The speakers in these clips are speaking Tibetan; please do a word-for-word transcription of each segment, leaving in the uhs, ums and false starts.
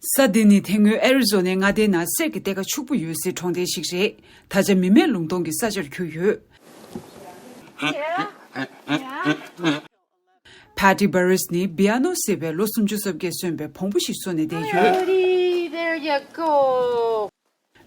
ས་འདི་ནི་དེ་སྔོན་ཨེ་རི་ཛོ་ནའི་མངའ་སྡེའི་ནང་གསེར་གྱི་གཏེར་ཁ་ཕྱུག་པོ་ཡོད་སའི་གྲོང་རྡལ་ཞིག་རེད། ད་ཆ་མི་མེད་ལུང་སྟོང་གི་ས་ཆར་གྱུར་ཡོད། Patty Burris ནི་པི་ཡ་ནོ་ཟེར་བའི་ལོ་སུམ་ཅུ་སོ་བརྒྱད་སོན་པའི་བོང་བུ་ཞིག་གསོ་ནས་བསྡད་ཡོད། There you go.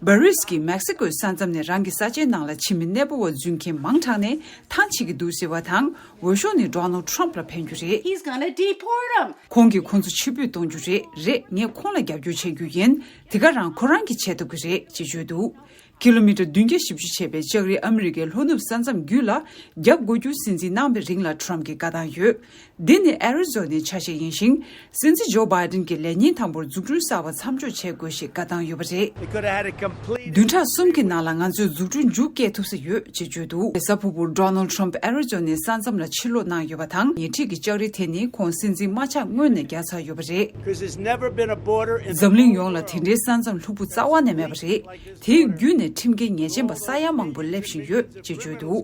Burris གིས་མེག་སི་ཀོའི་ས་མཚམས་ནས་རང་གི་ས་ཆའི་ནང་ལ་ཕྱི་མི་གནས་སྤོ་བ་འཛུལ་མཁན་མང་དྲགས་ནས་ཐང་ཆད་ཀྱི་འདུག་ཟེར་བ་དང་། འོས་ཤོག་ནི་Donald Trump ལ་འཕེན་རྒྱུ་རེད། He's gonna deport him. ཁོང་གིས་ཁོ་ཚོ་ཕྱིར་འབུད་གཏོང་རྒྱུ་རེད། རེད། ངས་ཁོང་ལ་རྒྱབ་སྐྱོར་བྱེད་རྒྱུ་ཡིན། དེ་ག་རང་ཁོ་རང་གིས་བྱེད་ཐུབ་ཀྱི་རེད་ཅེས་བརྗོད་འདུག་ཀི་ལོ་མི་ཊར་བདུན་བརྒྱ་བཞི་བཅུ་བྱས་པའི་ལྕགས་རི་ཨ་མི་རི་ཀའི་ལྷོ་ནུབ་ས་མཚམས་བརྒྱུད་ལ་རྒྱབ་དགོས་རྒྱུ་སྲིད་འཛིན་གནང་བའི་རིང་ལ་Trump གྱིས་བཀའ་བཏང་ཡོད། འདི་ནི་ཨེ་རི་ཛོ་ནའི་ཆ་ཤས་ཡིན་ཞིང་། སྲིད་འཛིན་ཇོ་བྷའི་ཌེན་གྱིས་ལས་ཉིན་དང་པོར་འཛུགས་སྐྲུན་གསར་པ་མཚམས་འཇོག་བྱེད་དགོས་ཞེས་བཀའ་བཏང་ཡོད་པ་རེད། They could have had a complete བདུན་ཕྲག་གསུམ་གྱི་ནང་ལ་ང་ཚོས་འཛུགས་སྐྲུན་མཇུག་སྐྱེལ་ཐུབ་ས་ཡོད་ཅེས་བརྗོད་འདུག་གཟའ་ཕུར་བུར་Donald Trump ཨེ་རི་ཛོ་ནའི་ས་མཚམས་ལ་ཕྱིར་ལོག་གནང་ཡོད་པ་དང་། ཉེ་འཁྲིས་ཀྱི་ལྕགས་རི་དེ་ནི་ཁོང་སྲིད་འཛིན་མ་ཆགས་སྔོན་ནས་རྒྱག་ཚར་ཡོད་པ་རེད། Because there's never been a border in འཛམ་གླིང་ཡོངས་ལ་དེ་འདྲའི་ས་མཚམས་ལྷུག་པོ་རྩ་བ་ནས་མེད་པ་རེད། དེའི་བརྒྱུད་ནས་ཁྲིམས་འགལ་ཉེས་ཅན་པ་ས་ཡ་མང་པོ་སླེབས་བཞིན་ཡོད་ཅེས་བརྗོད་འདུག་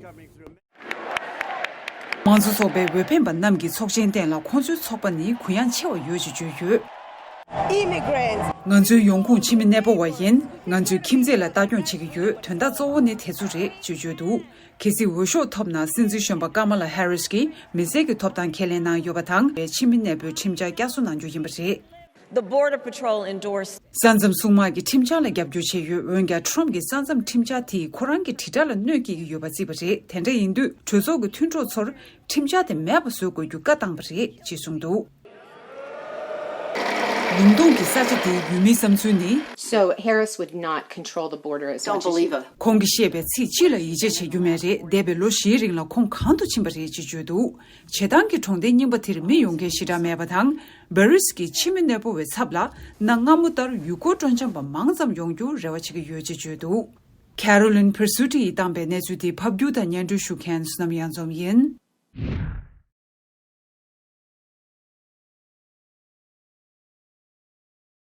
དམངས་གཙོ་ཚོགས་པའི་འོས་འཕེན་པ་རྣམས་ཀྱིས་ཚོགས་ཆེན་སྟེང་ལ་ཁོང་ཚོའི་ཚོགས་པ་ནི་གུ་ཡངས་ཆེ་བ་ཡོད་ཅེས་བརྗོད་ཡོད། Immigrants. ང་ཚོའི་ཡོང་ཁུངས་ཕྱི་མི་གནས་སྤོ་བ་ཡིན། ང་ཚོས་ཁྱིམ་མཚེས་ལ་ལྟ་སྐྱོང་བྱེད་ཀྱི་ཡོད། དོན་དག་གཙོ་བོ་ནི་དེ་ཚོ་རེད་ཅེས་བརྗོད་འདུག་གལ་སྲིད་འོས་ཤོག་ཐོབ་ན། སྲིད་འཛིན་གཞོན་པ་ཀ་མ་ལ་ཧེ་རིས་ཀྱིས་མི་སེར་གྱི་ཐོབ་ཐང་ཁས་ལེན་གནང་ཡོད་པ་དང་། ཕྱི་མི་གནས་སྤོའི་ཁྲིམས་འཆར་བསྐྱར་གསོ་གནང་རྒྱུ་ཡིན་པ་རེད། The Border Patrol endorsed. ས་མཚམས་སྲུང་དམག་གི་ཁྲིམས་འཆར་ལ་རྒྱབ་སྐྱོར་བྱས་ཡོད། འོན་ཀྱང་ཁྲོམ་གྱིས་ས་མཚམས་ཁྲིམས་འཆར་དེས་ཁོ་རང་གི་དྲིལ་བསྒྲགས་ལ་གནོད་སྐྱེལ་གྱི་ཡོད་པ་བརྩིས་པ་རེད། དེ་འདྲ་ཡིན་དུས་གྲོས་ཚོགས་ཀྱི་མཐུན་གྲོགས་ཚོར་ཁྲིམས་འཆར་དེ་མེད་པ་བཟོ་དགོས་རྒྱུ་བཀའ་བཏང་པ་རེད་ཅེས་གསུངས་འདུག་ལུང་སྟོང་གི་ས་ཆ་དེའི་ཡུལ་མིའི་བསམ་ཚུལ་ནི། So Harris would not control the border as much as you. ཁོང་གིས་བཤད་པའི་ཚིག་གཅིག་ལ་ཡིད་ཆེས་བྱེད་རྒྱུ་མེད་རེད། འདས་པའི་ལོ་བཞིའི་རིང་ལ་ཁོང་གང་དུ་ཕྱིན་པ་རེད་ཅེས་བརྗོད་འདུག་བྱེ་ཐང་གི་གྲོང་སྡེའི་རྙིང་པ་དེར་མི་ཡོང་མཁན་ཞེ་དྲག་མེད་པ་དང་། བྷ་རིས་ཀྱི་ཕྱི་མི་གནས་སྤོ་བའི་ཚབ་ལ་གནའ་སྔ་མོ་ལྟར་ཡུལ་སྐོར་སྤྲོ་འཆམ་པ་མང་ཙམ་ཡོང་རྒྱུར་རེ་བ་བྱེད་ཀྱི་ཡོད་ཅེས་བརྗོད་འདུག Carolyn Presutti ཡིས་བཏང་པའི་གནས་ཚུལ་དེ་ཕབ་སྒྱུར་དང་སྙན་སྒྲོན་ཞུ་མཁན་བསོད་ནམས་གཡང་འཛོམས་ཡིན།